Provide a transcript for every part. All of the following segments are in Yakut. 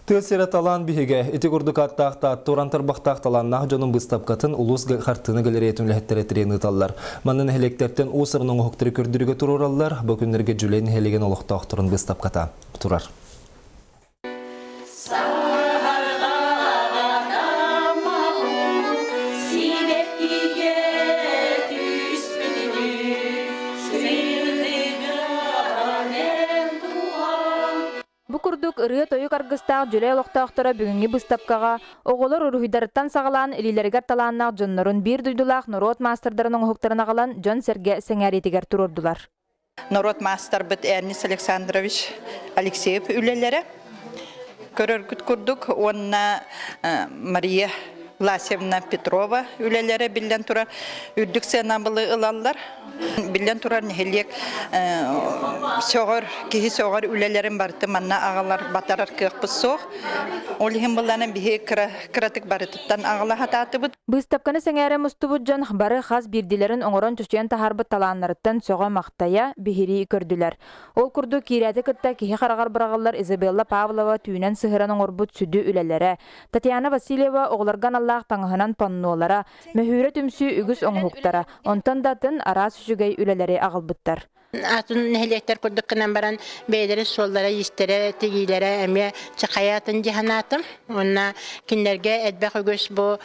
Тыа сирэ талаан биһигэ ити курдук ааттаах Таатта уран тарбахтаах талааннаах дьонун быыстапкатын улуус хартыына галереятын үлэһиттэрэ тэрийэн ыыталлар. Манна нэһилиэктэртэн уус-уран оҥоһуктары көрдөрүүгэ туруораллар. Бу күннэргэ Дьүлэй нэһилиэгин олохтоохторун быыстапката турар. Бу курдук ырыа-тойук аргыстаах Дьүлэй олохтоохторо бүгүҥҥү быыстапкаҕа оҕолор уруһуйдарыттан саҕалаан илиилэригэр талааннаах дьоннорун биир дойдулаах норуот маастардарын оҥоһуктарын аҕалан дьон-сэргэ сэҥээриитигэр туруордулар. Норуот маастарбыт Эрнис Александрович Алексеев үлэлэрэ көрөргүт курдук уонна Мария Власьевна Петрова үлэлэрэ биллэн турар үрдүк сыанабылы ылаллар. Биллэн турар нэһилиэк сөҕөр, киһи сөҕөр үлэлэрин барыты манна аҕалар, батарар кыахпыт суох. Ол иһин былаана биһи кыра, кыратык барытыттан аҕала сатаатыбыт. Быыстапканы сэҥээрэ мустубут дьон бары хас биирдилэрин оҥорон чочуйан таһаарбыт талааннарыттан сөҕө-махтайа, биһирии көрдүлэр. Ол курдук киирээти кытта киһи хараҕар быраҕыллар Изабелла Павлова түүнэн сыһыран оҥорбут сүдү үлэлэрэ, Татьяна Васильева оҕолорго аналлаах таҥаһынан паннолара, Мөһүүрэ түмсүү үгүс оҥоһуктара, онтон да атын араас үчүгэй үлэлэри аҕалбыттар. Атын нэһилиэктэр курдук гынан баран бэйэлэрин суоллара-иистэрэ, тигиилэрэ эмиэ чахайаатын дии санаатым. Уонна кинилэргэ элбэх үгүс бу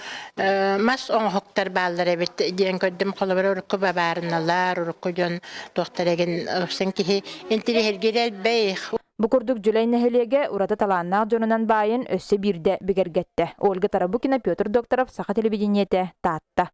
мас оҥоһуктар бааллар эбит диэн көрдүм. Холобура, урукку бабаарыналар, урукку дьон туохтар эгин киһи интириэһиргиир элбэх. Бу курдук Дьүлэй нэһилиэгэ ураты талааннаах дьонунан баайын өссө биирдэ бигэргэттэ. Ольга Тарабукина, Петр Докторов, Саха телевидениетэ, Таатта.